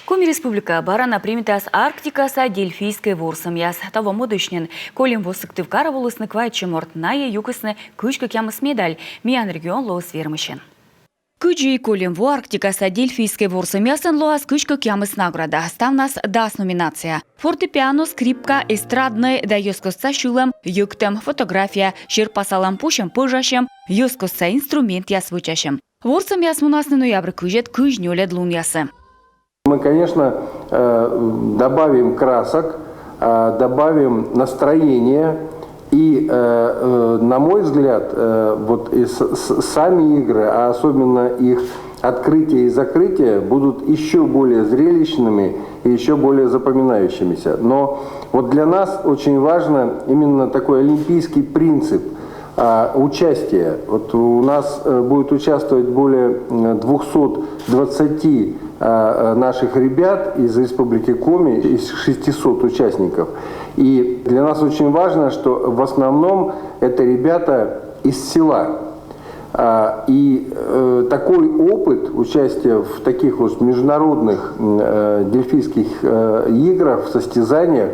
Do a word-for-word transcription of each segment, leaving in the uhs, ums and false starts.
Коми Республика бара на примитас Арктикаса Дельфийскӧй ворсӧмъяс. Таво мӧдысь нин кольӧм во Сыктывкарӧ волісны квайтсё морт, найӧ юкисны кызь кӧкъямыс медаль. Миян регион лоис вермысьӧн. Кыдзи и кольӧм во, Арктикаса Дельфийскӧй ворсӧмъясын лоас кызь кӧкъямыс награда, ставнас дас номинация: фортепиано, скрипка, эстраднӧй да йӧзкостса сьылӧм, йӧктӧм, фотография, серпасалӧм, пусьӧм-пӧжасьӧм, йӧзкостса инструментъяс вӧчасьӧм. Ворсӧмъяс мунасны ноябрь кызьӧд — кызь нёльӧд лунъясӧ. Мы, конечно, э, добавим красок, э, добавим настроения. И, э, э, на мой взгляд, э, вот и с- с- сами игры, а особенно их открытие и закрытие, будут еще более зрелищными и еще более запоминающимися. Но вот для нас очень важно именно такой олимпийский принцип, а, участия. Вот у нас, э, будет участвовать более, м, двухсот двадцати, а, э, наших ребят из Республики Коми, из шестисот участников. И для нас очень важно, что в основном это ребята из села. А, и, э, такой опыт участия в таких вот международных, м, э, дельфийских, э, играх, в состязаниях,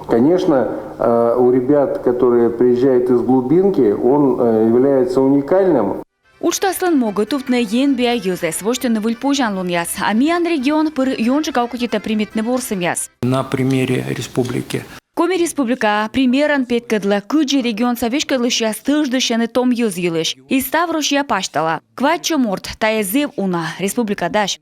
конечно, э, у ребят, которые приезжают из глубинки, он, э, является уникальным. Уджтаслӧн могӧ — тувтны енбиа йӧзӧс, восьтыны выль позянлунъяс. А миян регион пыр ёнджыка окотитӧ примитны ворсӧмъяс. На примере республики. Коми Республика примерӧн петкӧдлӧ, кыдзи регионса веськӧдлысьяс тӧждысьӧны том йӧз йылысь и ставроссия пасьтала. Квайтсё морт — тайӧ зэв уна, республика дась.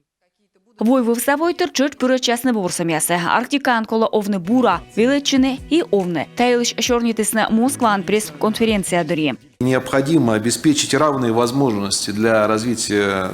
Войвывса войтыр тшӧтш пырӧдчасны ворсӧмъясӧ. Арктикаын колӧ овны бура, велӧдчыны и овны. Та йылысь сёрнитісны Москваын пресс-конференция дырйи. Необходимо обеспечить равные возможности для развития.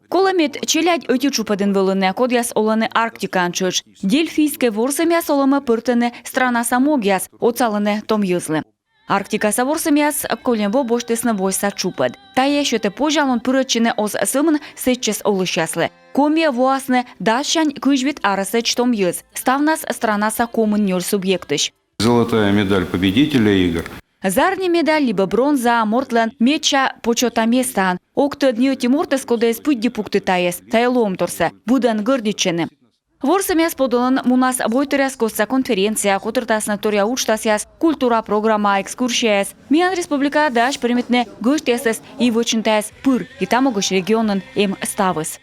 Колӧ, мед челядь ӧти тшупӧдын вӧліны, кодъяс олӧны Арктикаын тшӧтш. Дельфийскӧй ворсӧмъяс олӧмӧ пӧртӧны странаса могъяс, отсалӧны том йӧзлы. Арктикаса ворсӧмъяс кольӧм во босьтісны восьса тшупӧд. Тайӧ сетӧ позянлун пырӧдчыны оз сӧмын сэтчӧс олысьяслы. Комиӧ воасны дас сянь кызь вит арӧсӧдз том йӧз. Ставнас странаса комын нёль субъектысь. Золотая медаль победителя игр. Зарни медаль либӧ бронза — мортлӧн медся почёта местаын. Ог тӧд ни ӧти мортыс, коді эз пыдди пукты тайӧс, тайӧ лоӧмторсӧ. Быдӧн гордитчӧны. Ворсӧмъяс подулын мунас войтыръяскостса конференция, котыртасны торъя уджтасъяс, культура программа, экскурсияяс. Миян республикаӧ дась примитны гӧсьтъясӧс и вӧчны тайӧс пыр. И та могысь регионын эм ставыс.